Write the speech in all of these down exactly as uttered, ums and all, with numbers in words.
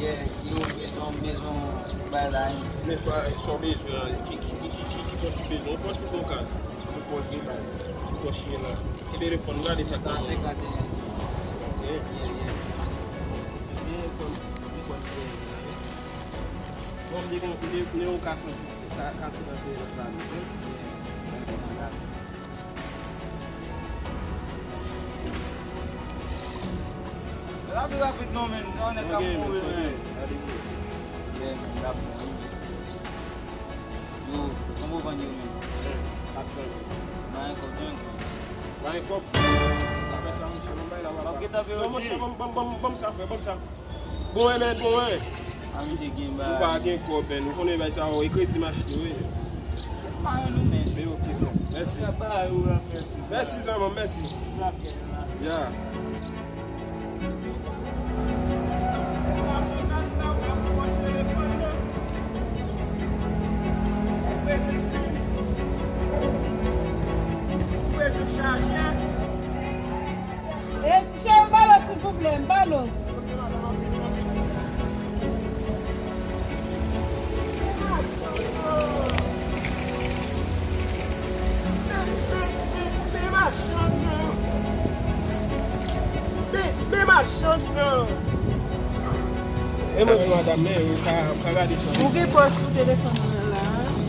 Yo, yo bezwen bay la. Men sa, sa w bezwen an, ki, ki, ki, ki, ki, ki pòch ou bezwen? Yon pòch ou gen yon kas? Yon pòch li bay. Yon pòch li la. Ki telefòn, gade sa. Sa senkant e en. Senkant e en. Yeah, yeah. Bon, m te gen, m te, m te gen yon kas, ka, ka senkant e en lòt la, mesye. Rapid, rapid non, men. Yon nèg k ap mouri, men. Yeah, men, l ap bon, wi. Yo, kòman w vann yo, men? Kat san. Mwen kòb, mwen kòb. Mwen kòb. Afè sa, monchè, mwen bay la, wala. Ban m, ban m, ban m, ban m sa, frè, ban m sa. Bon, men, bon, men. A, misye gen bagay. Ou pa gen kòb, men. Ou konnen bagay sa yo, e kredi m achte, wi. Pa yo nou, men. Men, ok, frè. Mèsi. Sa pa yo, la, frè. Mèsi, zanmi, mèsi. Ya. E, ti cheri, m ba l, silvouplè, m ba l. Men, men, men, men machann nan. Men, men machann nan. E mwen menm, madanm, men ou ka, ou ka gade sou. Ou gen pòch pou telefòn mwen la.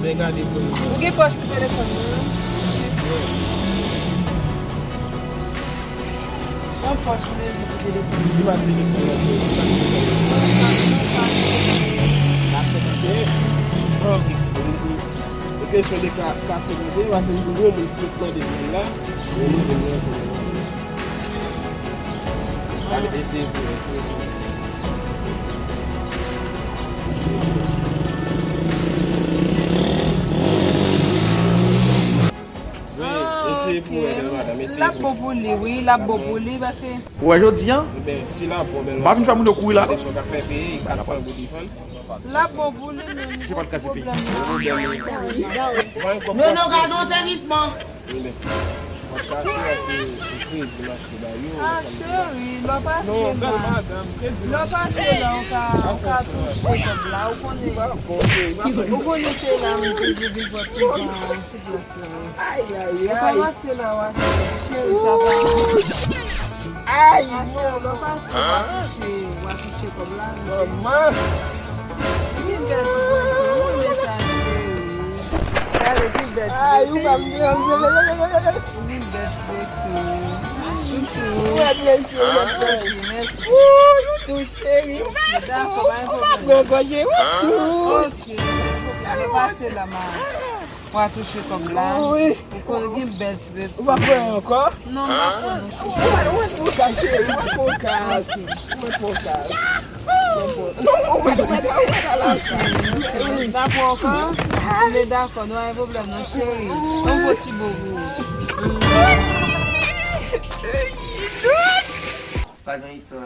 Men gade pou mwen. Ou gen pòch pou telefòn mwen. Yon pòch mezi pou telefòn. Li pa telefòn nan, se li pa telefòn nan. Nan senkant e en. Ok. E kesyon de ka, ka senkant e en, paske yon gwo moun ki sot mande pou li la, e nou vin rankontre. Gade, eseye pou, eseye pou. Eseye pou, eseye pou, madanm, eseye pou. L ap bon pou li, wi, l ap bon pou li, paske. Ou wè jodi a? Ebyen, si l ap bon, bèl. M pa vin fè moun yo kouri la, non. Gade sa w ka fè peye, kat san goud li vann. L ap bon pou li, men li gen ti pwoblèm la. Non, non, gade yon sezisman. Wi, men. Mwen pase, pase, se kredi m achte ba yo. Ah, cheri, lè w pase la. Non, bèl madanm, kredi m achte. Lè w pase la, ou ka, ou ka touche kòb la, ou konnen. Ou konnen se la, m te di vin pran ti jan, ti plas la. Ay, ay, ay. Ou ka pase la, w a cheri, sa va. Ay, ah, cheri, lè w pase, w a touche, w a touche kòb la. Manman. Li bèl ti bèl tou, mwen renmen sa, cheri. Gade ki bèl ti bèl. Ay, ou pa m. Li bèl ti bèl tou. Chouchou. Ou ap byen, cheri, ou ap byen. Ok, mèsi. Ou, chouchou, cheri. Ok, dakò, pa gen pwoblèm. Ou pa pran kòje, wi. Ok, mèsi. Pase la, ma. W a touche kòb la. Wi. Ou konnen gen bèl ti bebe. Ou pa pran ankò? Non, m pa pran non, chouchou. Ou pa, ou pa pran kòb, cheri. Ou pa pran kòb. Ou pa pran kòb. Non, ou pa, ou pa, ou pa la. Wi. Dakò, ankò? Men dakò, nou pa gen pwoblèm non, cheri. Yon bon ti bo pou ou. Pa gen istwa.